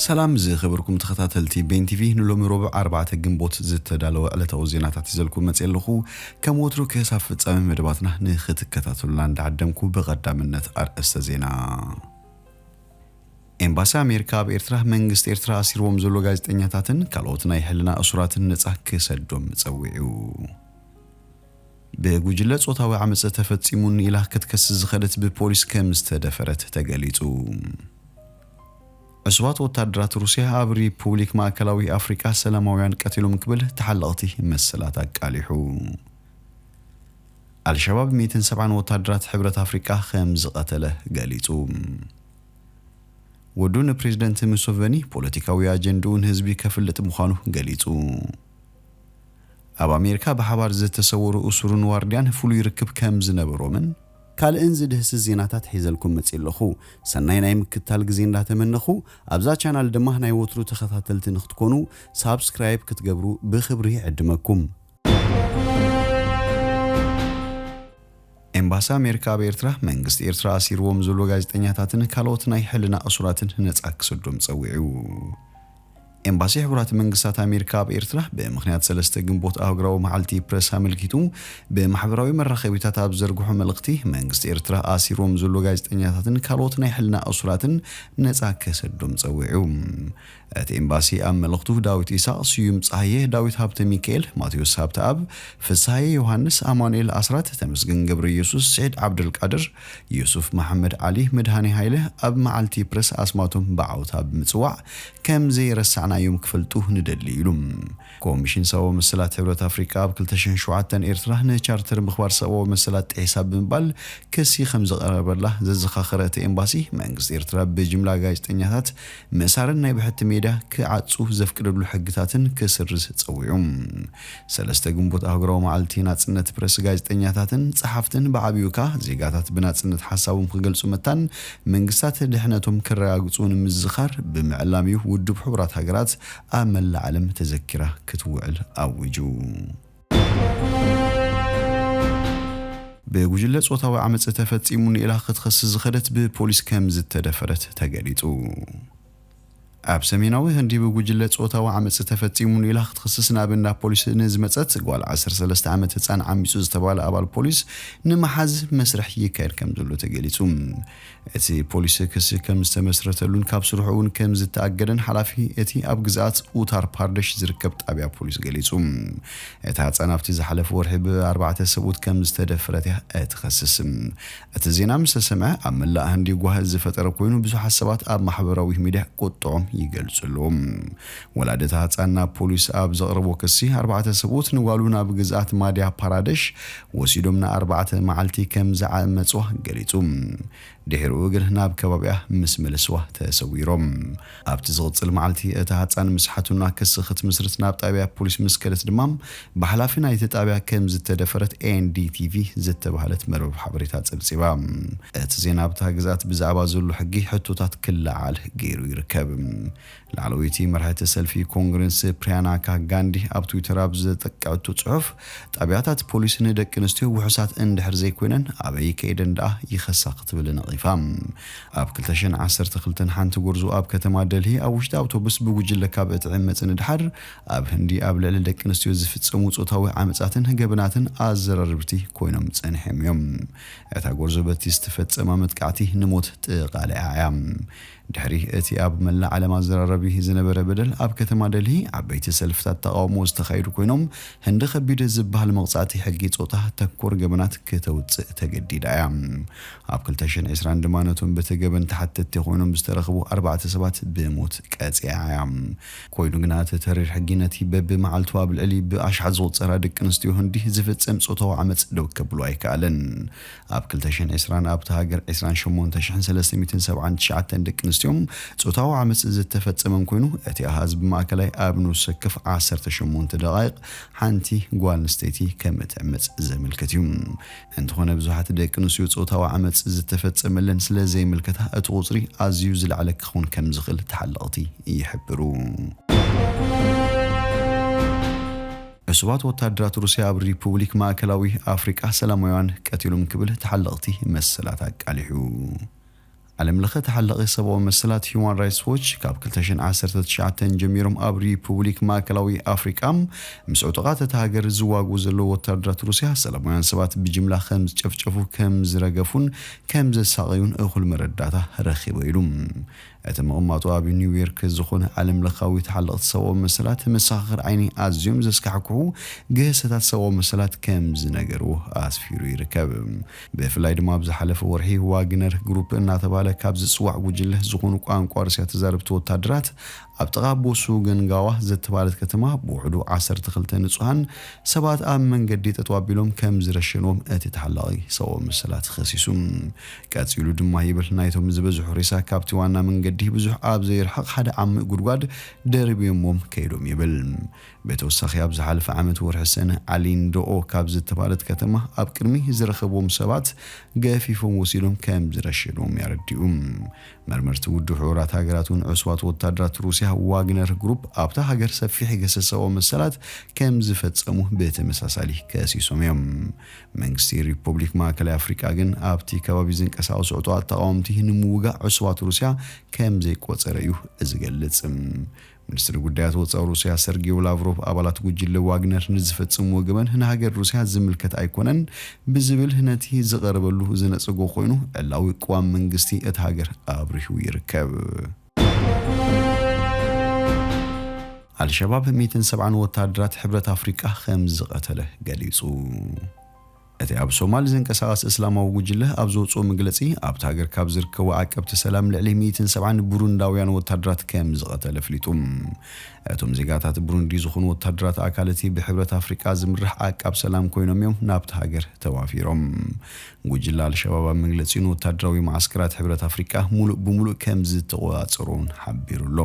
ሰላም ዝኸበርኩም ተኸታተልቲ ቤን ቲቪ፣ ንሎሚ ረቡዕ ኣርባዕተ ግንቦት ዝተዳለወ ዕለታዊ ዜናታት ይዘልኩም መጽእ ኣለኹ። ከም ወትሩ ክሳብ ፍጻሜ መደባትና ንኽትከታተሉና እንዳዓደምኩ፣ ብቐዳምነት ኣርእስተ ዜና። ኤምባሲ ኣሜሪካ ኣብ ኤርትራ፣ መንግስቲ ኤርትራ ኣሲርዎም ዘሎ ጋዜጠኛታትን ካልኦት ናይ ሕልና እሱራትን ነጻ ክሰዶም ጸዊዑ። ብጉጅለ ጾታዊ ዓመጽ ተፈጺሙኒ ኢላ ክትከስስ ዝኸደት ብፖሊስ ከም ዝተደፈረት ተገሊጹ። ዕሱባት ወታደራት ሩስያ ኣብ ሪፑብሊክ ማእከላዊ ኣፍሪቃ ሰላማውያን ቀቲሎም ክብል ተሓለቕቲ መሰላት ኣቃሊሑ። ኣልሸባብ ሚእትን ሰብዓን ወታደራት ሕብረት ኣፍሪቃ ከም ዝቐተለ ገሊጹ። ወዱ ንፕሬዝደንት ሙሰቨኒ ፖለቲካዊ ኣጀንድኡ ንህዝቢ ከፍልጥ ምዃኑ ገሊጹ። ኣብ ኣሜሪካ ብሓባር ዝተሰወሩ እሱርን ዋርድያን ፍሉይ ርክብ ከም ዝነበሮምን ካልእን ዝድህስስ ዜናታት ሒዘልኩም መጽእ ኣለኹ። ሰናይ ናይ ምክታል ግዜ እንዳተመነኹ፣ ኣብዛ ቻናል ድማ ናይ ወትሩ ተኸታተልቲ ንክትኮኑ ሳብስክራይብ ክትገብሩ ብኽብሪ ይዕድመኩም። ኤምባሲ ኣሜሪካ ኣብ ኤርትራ፣ መንግስቲ ኤርትራ ኣሲርዎም ዘሎ ጋዜጠኛታትን ካልኦት ናይ ሕልና እሱራትን ነጻ ክሰዶም ጸዊዑ። ኤምባሲ ሕቡራት መንግስታት ኣሜሪካ ኣብ ኤርትራ፣ ብምኽንያት ሰለስተ ግንቦት ኣህጉራዊ መዓልቲ ፕረስ ኣመልኪቱ ብማሕበራዊ መራኸቢታት ኣብ ዘርግሖ መልእኽቲ፣ መንግስቲ ኤርትራ ኣሲርዎም ዘሎ ጋዜጠኛታትን ካልኦት ናይ ሕልና እሱራትን ነጻ ክሰዶም ጸዊዑ። እቲ ኤምባሲ ኣብ መልእኽቱ፣ ዳዊት ኢሳቕ፣ ስዩም ጸሃየ፣ ዳዊት ሃብተ ሚካኤል፣ ማቴዎስ ሃብተኣብ፣ ፍስሃየ ዮሃንስ፣ ኣማኑኤል ኣስራት፣ ተመስገን ገብረ ኢየሱስ፣ ስዒድ ዓብደልቃድር፣ ዩሱፍ መሓመድ ዓሊ፣ መድሃኔ ሃይለ ኣብ መዓልቲ ፕረስ ኣስማቶም ብዓውታ ብምጽዋዕ፣ ከም ዘይረሳዕናዮም ክፈልጡ ንደሊ ኢሉ። ኮሚሽን ሰብኣዊ መሰላት ሕብረት ኣፍሪቃ ኣብ ክልተ ሽሕን ሸውዓተን ኤርትራ ንቻርተር ምኽባር ሰብኣዊ መሰላት ጥሒሳ ብምባል ክሲ ከም ዝቐረበላ ዘዘኻኸረ እቲ ኤምባሲ፣ መንግስቲ ኤርትራ ብጅምላ ጋዜጠኛታት ምእሳርን ናይ ብሕቲ ሜድያ ክዓጹ ዘፍቅደሉ ሕግታትን ክስርዝ ጸዊዑ። ሰለስተ ግንቦት ኣህጉራዊ መዓልቲ ናጽነት ፕረስ፣ ጋዜጠኛታትን ጸሓፍትን ብዓቢኡ ከኣ ዜጋታት ብናጽነት ሓሳቦም ክገልጹ መታን መንግስታት ድሕነቶም ክረጋግጹ ንምዝኻር ብምዕላም እዩ ውድብ ሕቡራት ሃገራት ኣብ መላእ ዓለም ተዘኪራ ክትውዕል ኣዊጁ። ብጉጅለ ጾታዊ ዓመጽ ተፈጺሙኒ ኢላ ክትኸስስ ዝኸደት ብፖሊስ ከም ዝተደፈረት ተገሊጹ። ኣብ ሰሜናዊ ህንዲ ብጉጅለ ጾታዊ ዓመጽ ተፈጺሙኒ ኢላ ክትኸስስ ናብ እንዳ ፖሊስ ንዝመጸት ጓል ዓሰርተ ሰለስተ ዓመት ህጻን ዓሚጹ ዝተባህለ ኣባል ፖሊስ ንምሓዝ መስርሕ ይካየድ ከም ዘሎ ተገሊጹ። እቲ ፖሊስ ክሲ ከም ዝተመስረተሉን ካብ ስርሑ እውን ከም ዝተኣገደን ሓላፊ እቲ ኣብ ግዝኣት ኡታር ፓርደሽ ዝርከብ ጣብያ ፖሊስ ገሊጹ። እታ ህጻን ኣብቲ ዝሓለፈ ወርሒ ብኣርባዕተ ሰብኡት ከም ዝተደፈረት እያ እትኸስስ። እቲ ዜና ምስ ተሰምዐ ኣብ መላእ ህንዲ ጓሂ ዝፈጠረ ኮይኑ፣ ብዙሓት ሰባት ኣብ ማሕበራዊ ሚድያ ቁጥዖም ይገልጹ ኣለዉ። ወላዲ እታ ህጻን ናብ ፖሊስ ኣብ ዘቕረቦ ክሲ፣ ኣርባዕተ ሰብኡት ንጓሉ ናብ ግዝኣት ማድያ ፓራደሽ ወሲዶም ንኣርባዕተ መዓልቲ ከም ዝዓመጽዋ ገሊጹ። ድሕሪኡ ግን ናብ ከባቢኣ ምስ መለስዋ ተሰዊሮም። ኣብቲ ዝቕጽል መዓልቲ እታ ህጻን ምስ ሓትኖኣ ክሲ ክትምስርት ናብ ጣብያ ፖሊስ ምስ ከደት ድማ፣ ብሓላፊ ናይቲ ጣብያ ከም ዝተደፈረት ኤንዲቲቪ ዝተባህለት መርበብ ሓበሬታ ጸብጺባ። እቲ ዜና ኣብታ ግዝኣት ብዛዕባ ዘሎ ሕጊ ሕቶታት ክለዓል ገይሩ ይርከብ። ላዕለወይቲ መራሒት ሰልፊ ኮንግረስ ፕሪያናካ ጋንዲ ኣብ ትዊተር ኣብ ዘጠቀዐቶ ጽሑፍ፣ ጣብያታት ፖሊስ ንደቂ ኣንስትዮ ውሑሳት እንድሕር ዘይኮይነን ኣበይ ከይደን ደኣ ይኸሳ ክትብል ነቒፋ። ኣብ ክልተ ሽሕን ዓሰርተ ክልተን ሓንቲ ጎርዞ ኣብ ከተማ ደልሂ ኣብ ውሽጢ ኣውቶቡስ ብጉጅለ ካብ እትዕመጽ ንድሓር፣ ኣብ ህንዲ ኣብ ልዕሊ ደቂ ኣንስትዮ ዝፍጸሙ ጾታዊ ዓመጻትን ገበናትን ኣዘራረብቲ ኮይኖም ጸኒሖም እዮም። እታ ጎርዞ በቲ ዝተፈጸማ መጥቃዕቲ ንሞት ተቓሊዓ እያ። ድሕሪ እቲ ኣብ መላእ ዓለም ኣዘራረቢ ዝነበረ በደል፣ ኣብ ከተማ ደልሂ ዓበይቲ ሰልፍታት ተቓውሞ ዝተኻየዱ ኮይኖም፣ ህንዲ ከቢድ ዝበሃል መቕጻዕቲ ሕጊ ጾታ ተኮር ገበናት ከተውጽእ ተገዲዳ እያ። ኣብ ክልተ ሽሕን ዕስራን ድማ ነቶም በቲ ገበን ተሓተትቲ ኮይኖም ዝተረኽቡ ኣርባዕተ ሰባት ብሞት ቀጺዓ እያ። ኮይኑ ግና እቲ ተሪር ሕጊ ነቲ በብመዓልቱ ኣብ ልዕሊ ብኣሽሓት ዝቑጸራ ደቂ ኣንስትዮ ህንዲ ዝፍጸም ጾታዊ ዓመጽ ደው ከብሎ ኣይከኣለን። ኣብ ክልተ ሽሕን ዕስራን ኣብታ ሃገር ዕስራን ሸሞንተ ሽሕን ሰለስተ ሚእትን ሰብዓን ትሽዓተን ደቂ ኣንስትዮ ጾታዊ ዓመጽ ዝተፈጸመን ኮይኑ፣ እቲ ኣሃዝ ብማእከላይ ኣብ ንኡስ ወከፍ ዓሰርተ ሸሞንተ ደቓይቕ ሓንቲ ጓል ኣንስተይቲ ከም እትዕመጽ ዘመልክት እዩ። እንተኾነ፣ ብዙሓት ደቂ ኣንስትዮ ጾታዊ ዓመጽ ዝተፈጸመለን ስለ ዘይምልከታ፣ እቲ ቁጽሪ ኣዝዩ ዝለዓለ ክኸውን ከም ዝኽእል ተሓለቕቲ ይሕብሩ። ዕሱባት ወታደራት ሩስያ ኣብ ሪፑብሊክ ማእከላዊ ኣፍሪቃ ሰላማውያን ቀቲሎም ክብል ተሓለቕቲ መሰላት ኣቃሊሑ። ዓለም ለኸ ተሓላቒ ሰብኣዊ መሰላት ሂዩማን ራይትስ ዎች ካብ ክልተ ሽሕን ዓሰርተ ትሽዓተን ጀሚሮም ኣብ ሪፑብሊክ ማእከላዊ ኣፍሪቃ ምስ ዕጡቓት እታ ሃገር ዝዋግኡ ዘለዉ ወታደራት ሩስያ ሰላማውያን ሰባት ብጅምላ ከም ዝጨፍጨፉ፣ ከም ዝረገፉን ከም ዘሳቐዩን እኹል መረዳእታ ረኺበ ኢሉ። እቲ ምቕማጡ ኣብ ኒውዮርክ ዝኾነ ዓለም ለኻዊ ተሓለቕቲ ሰብኣዊ መሰላት መሰኻኽር ዓይኒ ኣዝዮም ዘስካሕክሑ ግህሰታት ሰብኣዊ መሰላት ከም ዝነገርዎ ኣስፊሩ ይርከብ። ብፍላይ ድማ ኣብ ዝሓለፈ ወርሒ ዋግነር ግሩፕ እናተባህለ ካብ ዝጽዋዕ ጉጅለ ዝኾኑ ቋንቋ ሩስያ ተዛረብቲ ወታደራት ኣብ ጥቓ ቦሱ ገንጋዋ ዘተባህለት ከተማ ብውሕዱ ዓሰርተ ክልተ ንጹሃን ሰባት ኣብ መንገዲ ጠጠው ኣቢሎም ከም ዝረሸንዎም እቲ ተሓላቒ ሰብኣዊ መሰላት ከሲሱ። ቀጺሉ ድማ ይብል፣ ናይቶም ዝበዝሑ ሬሳ ካብቲ ዋና መንገዲ ብዙሕ ኣብ ዘይርሕቕ ሓደ ዓሚቕ ጉድጓድ ደርብዮሞም ከይዶም ይብል። ብተወሳኺ ኣብ ዝሓለፈ ዓመት ወርሒ ሰነ ዓሊንዶኦ ካብ ዝተባህለት ከተማ ኣብ ቅድሚ ዝረኸብዎም ሰባት ገፊፎም ወሲዶም ከም ዝረሸንዎም የረድኡ። መርመርቲ ውድብ ሕቡራት ሃገራት እውን ዕሱባት ወታደራት ሩስያ ዋግነር ግሩፕ ኣብታ ሃገር ሰፊሕ ገሰሰኦ መሰላት ከም ዝፈጸሙ ብተመሳሳሊ ከሲሶም እዮም። መንግስቲ ሪፐብሊክ ማእከላይ ኣፍሪቃ ግን ኣብቲ ከባቢ ዝንቀሳቐሱ ዕጡቓት ተቓወምቲ ንምውጋእ ዕሱባት ሩስያ ከም ዘይቆጸረ እዩ ዝገልጽ። ሚኒስትሪ ጉዳያት ወጻኢ ሩስያ ሰርጌይ ላቭሮቭ ኣባላት ጉጅለ ዋግነር ንዝፈጽምዎ ገበን ንሃገር ሩስያ ዝምልከት ኣይኮነን ብዝብል ነቲ ዝቐረበሉ ዝነጸጎ ኮይኑ፣ ዕላዊ ቅዋም መንግስቲ እቲ ሃገር ኣብሪሁ ይርከብ። ኣልሸባብ ሚእትን ሰብዓን ወታደራት ሕብረት ኣፍሪቃ ከም ዝቐተለ ገሊጹ። እቲ ኣብ ሶማል ዝንቀሳቐስ እስላማዊ ጉጅለ ኣብ ዘውፅኦ መግለፂ፣ ኣብቲ ሃገር ካብ ዝርከቡ ዓቀብቲ ሰላም ልዕሊ ሚእትን ሰብዓን ቡሩንዳውያን ወታደራት ከም ዝቐተለ ኣፍሊጡ። እቶም ዜጋታት ቡሩንዲ ዝኾኑ ወታደራት ኣካል እቲ ብሕብረት ኣፍሪቃ ዝምራሕ ዓቃብ ሰላም ኮይኖም እዮም ናብቲ ሃገር ተዋፊሮም። ጉጅለ ኣልሸባብ ኣብ መግለፂኡ፣ ንወታደራዊ መዓስከራት ሕብረት ኣፍሪቃ ሙሉእ ብሙሉእ ከም ዝተቆፃፀሮን ሓቢሩ ኣሎ።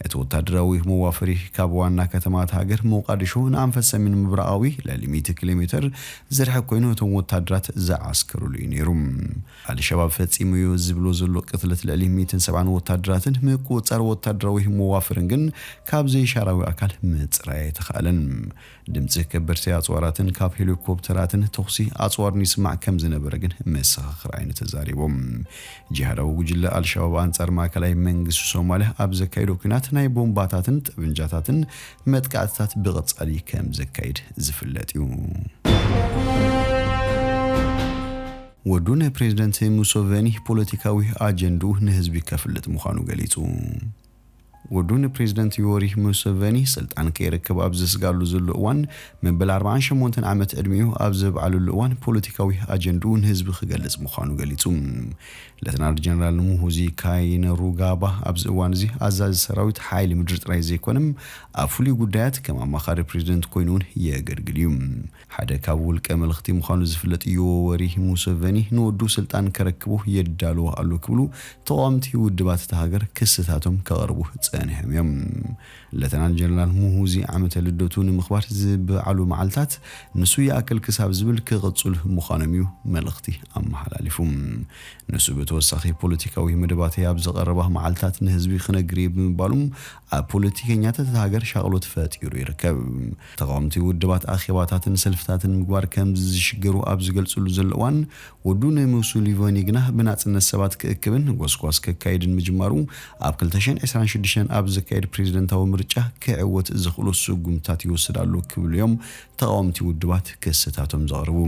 እቲ ወታደራዊ መዋፈሪ ካብ ዋና ከተማ እታ ሃገር ሞቃዲሾ ንኣንፈት ሰሜን ምብራቓዊ ልዕሊ ሚእቲ ኪሎ ሜትር ዝርሕቅ ኮይኑ፣ እቶም ወታደራት ዝዓስከሩሉ እዩ ነይሩ። ኣልሸባብ ፈጺሙዮ ዝብሎ ዘሎ ቅትለት ልዕሊ ሚእትን ሰብዓን ወታደራትን ምቁጽጻር ወታደራዊ መዋፈርን ግን ካብ ዘይሻራዊ ኣካል ምጽራይ ኣይተኻእለን። ድምጺ ከበድቲ ኣጽዋራትን ካብ ሄሊኮፕተራትን ተኹሲ ኣጽዋርን ይስማዕ ከም ዝነበረ ግን መሰኻኽር ዓይኒ ተዛሪቦም። ጂሃዳዊ ጉጅለ ኣልሸባብ ኣንጻር ማእከላይ መንግስቲ ሶማልያ ኣብ ዘካየዶ ኲናት ናይ ቦምባታትን ጠበንጃታትን መጥቃዕትታት ብቐጻሊ ከም ዘካይድ ዝፍለጥ እዩ። ወዱ ንፕሬዝደንት ሙሶቨኒ ፖለቲካዊ ኣጀንድኡ ንህዝቢ ከፍልጥ ምዃኑ ገሊጹ። ወዱ ንፕሬዝደንት ዮወሪ ሙሶቨኒ ስልጣን ከይረክብ ኣብ ዝስጋሉ ዘሎ እዋን፣ መበል ኣርባዓን ሸሞንተን ዓመት ዕድሚኡ ኣብ ዘብዓለሉ እዋን ፖለቲካዊ ኣጀንድኡ ንህዝቢ ክገልጽ ምዃኑ ገሊጹ። ሌተናል ጀነራል ሙሁዚ ካይነሩጋባ ኣብዚ እዋን እዚ ኣዛዚ ሰራዊት ሓይሊ ምድሪ ጥራይ ዘይኮነ፣ ኣብ ፍሉይ ጉዳያት ከም ኣማኻሪ ፕሬዝደንት ኮይኑ እውን የገልግል እዩ። ሓደ ካብ ውልቀ መለኽቲ ምዃኑ ዝፍለጥ ዮወሪ ሙሰቨኒ ንወዱ ስልጣን ከረክቡ የዳልዎ ኣሎ ክብሉ ተቓወምቲ ውድባት እታ ሃገር ክስታቶም ከቕርቡ ጸኒሖም እዮም። ሌተናል ጀነራል ሙሁዚ ዓመተ ልደቱ ንምኽባር ዝበዓሉ መዓልታት ንሱ ይኣክል ክሳብ ዝብል ክቕጽሉ ምዃኖም እዩ መልእኽቲ ኣመሓላሊፉ። ንሱ ብተወሳኺ፣ ፖለቲካዊ መደባተይ ኣብ ዝቐረባ መዓልታት ንህዝቢ ክነግር እየ ብምባሉ ኣብ ፖለቲከኛታት እታ ሃገር ሻቕሎት ፈጢሩ ይርከብ። ተቓወምቲ ውድባት ኣኼባታትን ሰልፍታትን ምግባር ከም ዝሽገሩ ኣብ ዝገልጽሉ ዘሎ እዋን፣ ወዱ ንሙሱሊቨኒ ግና ብናጽነት ሰባት ክእክብን ጎስጓስ ከካይድን ምጅማሩ፣ ኣብ ክልተ ሽሕን ዕስራን ሽዱሽተን ኣብ ዝካየድ ፕሬዝደንታዊ ምርጫ ክዕወት ዘኽእሎ ስጉምታት ይወስድ ኣሎ ክብሉ እዮም ተቓወምቲ ውድባት ክስታቶም ዘቕርቡ።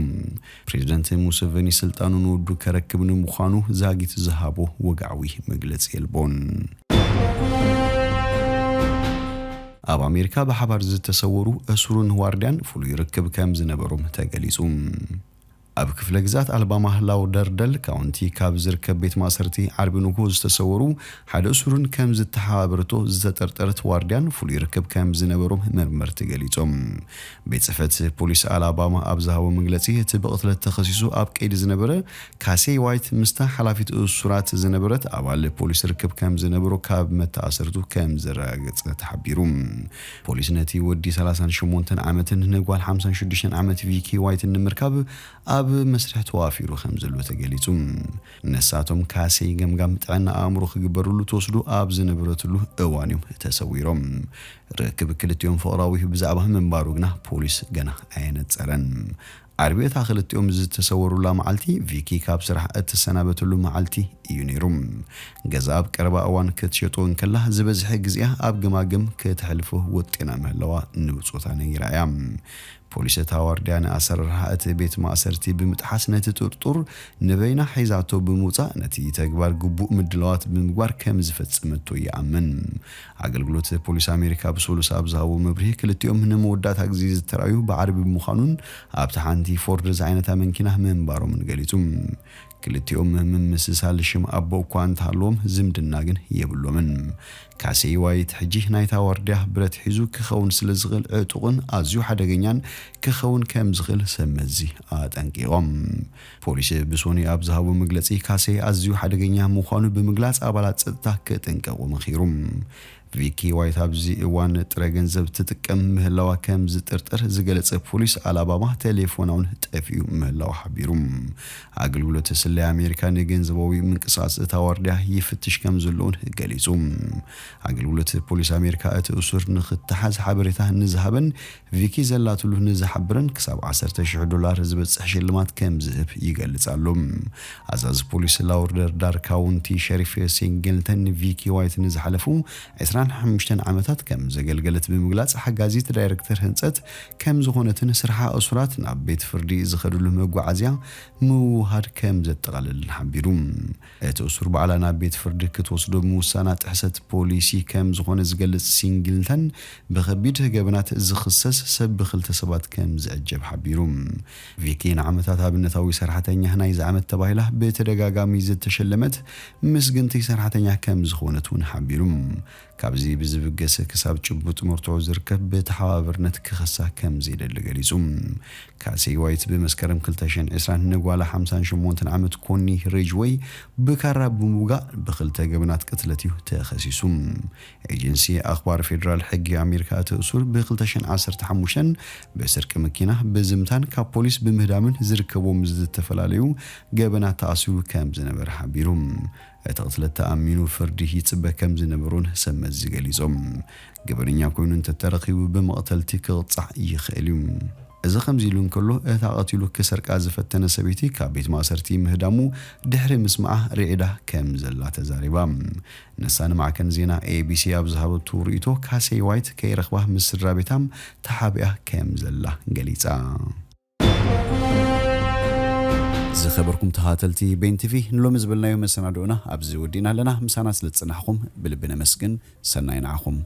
ፕሬዝደንት ሙሰቨኒ ስልጣኑ ንወዱ ከረክብ ንምዃኑ ዛጊት ዝሃቦ ወግዓዊ መግለጺ የልቦን። ኣብ ኣሜሪካ ብሓባር ዝተሰወሩ እሱርን ዋርድያን ፍሉይ ርክብ ከም ዝነበሮም ተገሊጹ። ኣብ ክፍለ ግዛት ኣልባማ ላውደርደል ካውንቲ ካብ ዝርከብ ቤት ማእሰርቲ ዓርቢ ንግሆ ዝተሰወሩ ሓደ እሱርን ከም ዝተሓባበረቶ ዝተጠርጠረት ዋርድያን ፍሉይ ርክብ ከም ዝነበሮም መርመርቲ ገሊጾም። ቤት ጽሕፈት ፖሊስ ኣላባማ ኣብ ዝሃቦ መግለጺ፣ እቲ ብቕትለት ተኸሲሱ ኣብ ቀይዲ ዝነበረ ካሴይ ዋይት ምስታ ሓላፊት እሱራት ዝነበረት ኣባል ፖሊስ ርክብ ከም ዝነበሮ ካብ መተኣሰርቱ ከም ዘረጋገጸ ተሓቢሩ። ፖሊስ ነቲ ወዲ ሰላሳን ሸሞንተን ዓመትን ንጓል ሓምሳን ሽዱሽተን ዓመት ቪኪ ዋይትን ንምርካብ ኣብ መስርሕ ተዋፊሩ ከም ዘሎ ተገሊጹ። ነሳቶም ካሴይ ገምጋም ጥዕና ኣእምሮ ክግበርሉ ተወስዶ ኣብ ዝነበረትሉ እዋን እዮም ተሰዊሮም። ርክብ ክልቲኦም ፍቕራዊ ብዛዕባ ምንባሩ ግና ፖሊስ ገና ኣየነጸረን። ዓርቢ እታ ክልቲኦም ዝተሰወሩላ መዓልቲ፣ ቪኪ ካብ ስራሕ እትሰናበተሉ መዓልቲ እዩ ነይሩ። ገዛ ኣብ ቀረባ እዋን ክትሸጦ እንከላ፣ ዝበዝሐ ግዜኣ ኣብ ገማግም ከተሕልፎ ወጢና ምህላዋ ንብጾታ ነጊራ እያ። ፖሊስ እታ ዋርድያ ንኣሰራርሓ እቲ ቤት ማእሰርቲ ብምጥሓስ፣ ነቲ ጥርጡር ንበይና ሒዛቶ ብምውጻእ፣ ነቲ ተግባር ግቡእ ምድላዋት ብምግባር ከም ዝፈጸመቶ ይኣምን። ኣገልግሎት ፖሊስ ኣሜሪካ ብሰሉስ ኣብ ዝሃቦ መብርሂ፣ ክልቲኦም ንመወዳእታ ግዜ ዝተራእዩ ብዓርቢ ብምዃኑን ኣብታ ሓንቲ ፎርድ ዝዓይነታ መኪና ምንባሮምን ገሊጹ። ክልቲኦም ምምስሳል ሽም ኣቦ እኳ እንተሃለዎም፣ ዝምድና ግን የብሎምን። ካሴይ ዋይት ሕጂ ናይታ ዋርድያ ብረት ሒዙ ክኸውን ስለ ዝኽእል፣ ዕጡቕን ኣዝዩ ሓደገኛን ክኸውን ከም ዝኽእል ሰብ መዚ ኣጠንቂቖም። ፖሊስ ብሶኒ ኣብ ዝሃቦ መግለጺ፣ ካሴይ ኣዝዩ ሓደገኛ ምዃኑ ብምግላጽ፣ ኣባላት ጸጥታ ክጥንቀቑ መኺሩ። ቪኪ ዋይት ኣብዚ እዋን ጥረ ገንዘብ ትጥቀም ምህላዋ ከም ዝጥርጥር ዝገለጸ ፖሊስ ኣላባማ፣ ቴሌፎና እውን ጠፊኡ ምህላዋ ሓቢሩ። ኣገልግሎት ስለያ ኣሜሪካ ንገንዘባዊ ምንቅስቓስ እታ ዋርድያ ይፍትሽ ከም ዘለውን ገሊጹ። ኣገልግሎት ፖሊስ ኣሜሪካ፣ እቲ እሱር ንኽተሓዝ ሓበሬታ ንዝሃበን ቪኪ ዘላትሉ ንዝሓብረን ክሳብ ዓሰርተ ሽሕ ዶላር ዝበጽሕ ሽልማት ከም ዝህብ ይገልጽ ኣሎ። ኣዛዚ ፖሊስ ላውደር ዳር ካውንቲ ሸሪፍ ሲንግልተን፣ ቪኪ ዋይት ንዝሓለፉ ዕስራን ሓሙሽተን ዓመታት ከም ዘገልገለት ብምግላጽ፣ ሓጋዚት ዳይረክተር ህንጸት ከም ዝኾነትን ስርሓ እሱራት ናብ ቤት ፍርዲ ዝኸድሉ መጓዓዝያ ምውሃድ ከም ዘጠቓልልን ሓቢሩ። እቲ እሱር ባዕላ ናብ ቤት ፍርዲ ክትወስዶ ምውሳና ጥሕሰት ፖሊሲ ከም ዝኾነ ዝገልጽ ሲንግልተን፣ ብኸቢድ ገበናት ዝኽሰስ ሰብ ብኽልተ ሰባት ከም ዝዕጀብ ሓቢሩ። ቪኪ ንዓመታት ኣብነታዊ ሰራሕተኛ ናይዚ ዓመት ተባሂላ ብተደጋጋሚ ዝተሸለመት ምስግንቲ ሰራሕተኛ ከም ዝኾነት እውን ሓቢሩ። ካብዚ ብዝብገስ፣ ክሳብ ጭቡጥ መርትዖ ዝርከብ ብተሓባበርነት ክኸሳ ከም ዘይደሊ ገሊጹ። ካሴይ ዋይት ብመስከረም ክልተ ሽሕን ዕስራን ንጓላ ሓምሳን ሸሞንተን ዓመት ኮኒ ሬጅወይ ብካራ ብምውጋእ ብኽልተ ገበናት ቅትለት እዩ ተኸሲሱ። ኤጀንሲ ኣኽባር ፌደራል ሕጊ ኣሜሪካ፣ እቲ እሱር ብ ክልተ ሽሕን ዓሰርተ ሓሙሽተን ብስርቂ መኪና፣ ብዝምታን ካብ ፖሊስ ብምህዳምን ዝርከቦም ዝተፈላለዩ ገበናት ተኣሲሩ ከም ዝነበረ ሓቢሩ። እቲ ቅትለት ተኣሚኑ ፍርዲ ይጽበ ከም ዝነበሮን ሰብ መዚ ገሊጾም። ገበነኛ ኮይኑ እንተተረኺቡ፣ ብመቕተልቲ ክቕጻዕ ይኽእል እዩ። እዚ ከምዚ ኢሉ እንከሎ፣ እታ ቀቲሉ ክሰርቃ ዝፈተነ ሰበይቲ ካብ ቤት ማእሰርቲ ምህዳሙ ድሕሪ ምስማዓ፣ ርዒዳ ከም ዘላ ተዛሪባ። ንሳ ንማዕከን ዜና ኤ ቢ ሲ ኣብ ዝሃበቶ ርእይቶ፣ ካሴይ ዋይት ከይረኽባ ምስ ስድራ ቤታ ተሓቢኣ ከም ዘላ ገሊጻ። ዝኸበርኩም ተኸታተልቲ ቤን ቲቪ፣ ንሎሚ ዝበልናዮ መሰናድኦና ኣብዚ ወዲእና ኣለና። ምሳና ስለ ዝጸናሕኩም ብልቢ ነመስግን። ሰናይ ንዓኹም።